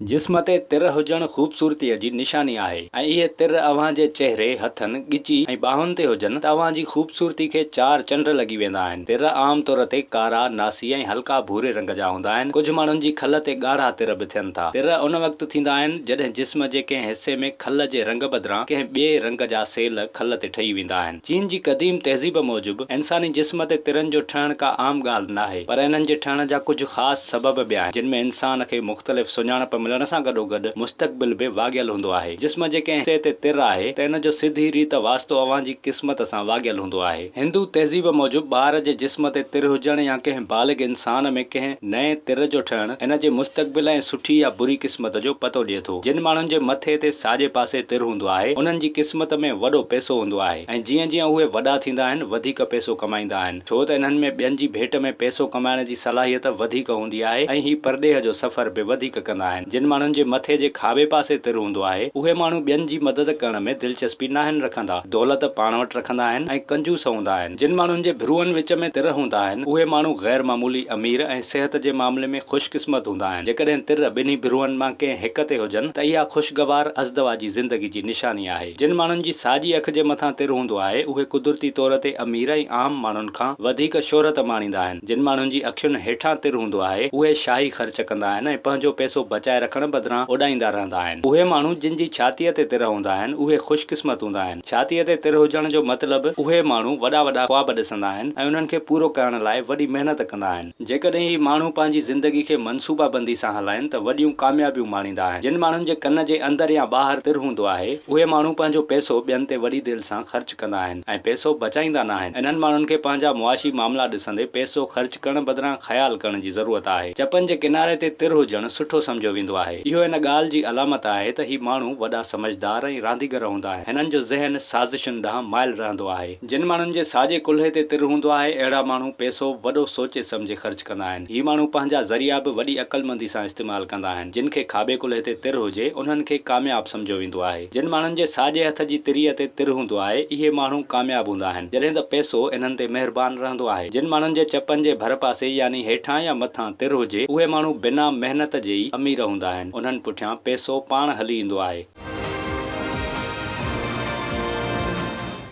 جسم تي تر هجڻ خوبصورتيء جي نشاني آهي ۽ اهي تر اوهان جي چهري، هٿن، ڳچي ۽ ٻانهن تي هجن ته اوهان جي خوبصورتي کي چار چنڊ لڳي ويندا آهن. تر عام طور تي ڪارا، ناسي ۽ هلڪا ڀوري رنگ جا هوندا آهن. ڪجهه ماڻهن جي کل تي ڳاڙها تر به ٿين ٿا. تر ان وقت ٿيندا آهن، جڏهن جسم جي ڪنهن حصي ۾ کل جي رنگ بدران ڪنهن ٻئي رنگ جا سيل کل تي ٺهي ويندا آهن. چين جي قديم تهذيب موجب، انساني جسم تي ترن جو ٺهڻ ڪا عام ڳالهه ناهي، پر انهن جي ٺهڻ جا ڪجهه خاص سبب به آهن، جن ۾ انسان کي مختلف سڃاڻپ ملڻ سان گڏوگڏ مستقبل به واڳيل هوندو آهي. جسم جي ڪنهن حصي تي تر آهي ته ان جو سڌي ريت واسطو اوهان جي قسمت سان واڳيل هوندو آهي. هندو تهذيب موجب ٻار جي جسم تي تر هجڻ يا ڪنهن بالغ انسان ۾ ڪنهن نئين تر جو ٺهڻ ان جي مستقبل ۽ سٺي يا بري قسمت جو پتو ڏئي ٿو. جن ماڻهن جي مٿي تي ساڄي پاسي تر هوندو آهي، انهن جي قسمت ۾ وڏو پئسو هوندو آهي ۽ جيئن جيئن اهي وڏا ٿيندا آهن، وڌيڪ پئسو ڪمائيندا آهن، ڇو ته انهن ۾ ٻين جي ڀيٽ ۾ پئسو ڪمائڻ جي صلاحيت وڌيڪ هوندي آهي ۽ هي پرڏيهه جو سفر به وڌيڪ ڪندا آهن. جن ماڻهن جي مٿي جي کاٻي پاسي تر هوندو آهي، اهي ماڻهو ٻين جي مدد ڪرڻ ۾ دلچسپي ناهن رکندا، دولت پاڻ وٽ رکندا آهن ۽ ڪنجوس هوندا آهن. جن ماڻهن جي ڀروئن وچ ۾ تر هوندا آهن، اهي ماڻهو غير معمولي امير ۽ صحت جي معاملي ۾ خوش قسمت هوندا آهن. جيڪڏهن تر ٻنهي ڀروئن مان ڪنهن هڪ تي هجن ته اها خوشگوار ازدواجي زندگي جي نشاني آهي. جن ماڻهن جي ساڄي اک جي مٿان تر هوندو آهي، اهي قدرتي طور تي امير ۽ عام ماڻهن کان وڌيڪ شهرت ماڻيندا آهن. جن ماڻهن جي اکين هيٺان تر هوندو آهي، اهي شاهي خرچ ڪندا آهن ۽ پنهنجو پئسو بچائي رکڻ بدران اڏائيندا رهندا آهن. اهي ماڻهو جن جي ڇاتيء تي تر هوندا آهن، اهي خوش قسمت هوندا آهن. ڇاتيء تي تر هجڻ جو مطلب اهي ماڻهو وڏا وڏا خواب ڏسندا آهن ۽ انهن کي پورو ڪرڻ لاء وڏي محنت ڪندا آهن. جيڪڏهن هي ماڻهو پنهنجي زندگي کي منصوبابندي سان هلائين ته وڏيون ڪاميابيون ماڻيندا آهن. جن ماڻهن جي ڪن جي اندر يا ٻاهر تر هوندو آهي، اهي ماڻهو پنهنجو پئسو ٻين تي وڏي دل سان خرچ ڪندا آهن ۽ پئسو بچائيندا ناهن. انهن ماڻهن کي پنهنجا معاشي معاملا ڏسندي پئسو خرچ ڪرڻ بدران خيال ڪرڻ جي ضرورت آهي. چپن جي ڪناري تي تر هجڻ سٺو سمجهيو ويندو آهي. اهو ان ڳالهه جي علامت آهي ته هي ماڻهو وڏا سمجهدار ۽ رانديگر هوندا آهن. هنن جو ذهن سازشن ڏانهن مائل رهندو آهي. جن ماڻهن جي ساڄي ڪلهي تي تر هوندو آهي، اهڙا ماڻهو پئسو وڏو سوچي سمجهي خرچ ڪندا آهن. هي ماڻهو پنهنجا ذريعا به وڏي عقلمندي سان استعمال ڪندا آهن. جن کي کاٻي ڪلهي تي تر هجي، انهن کي ڪامياب سمجهيو ويندو آهي. جن ماڻهن جي ساڄي هٿ جي تريء تي تر هوندو آهي، اهي ماڻهو ڪامياب هوندا آهن. جڏهن ته پئسو انهن تي مهربان رهندو آهي. جن ماڻهن جي چپن جي ڀر پاسي يعني هيٺان يا مٿان تر هجي، اهي ماڻهو بنا محنت جي ئي امير هوندا آهن. انهن پٺيان پئسو پاڻ هلي ايندو آهي.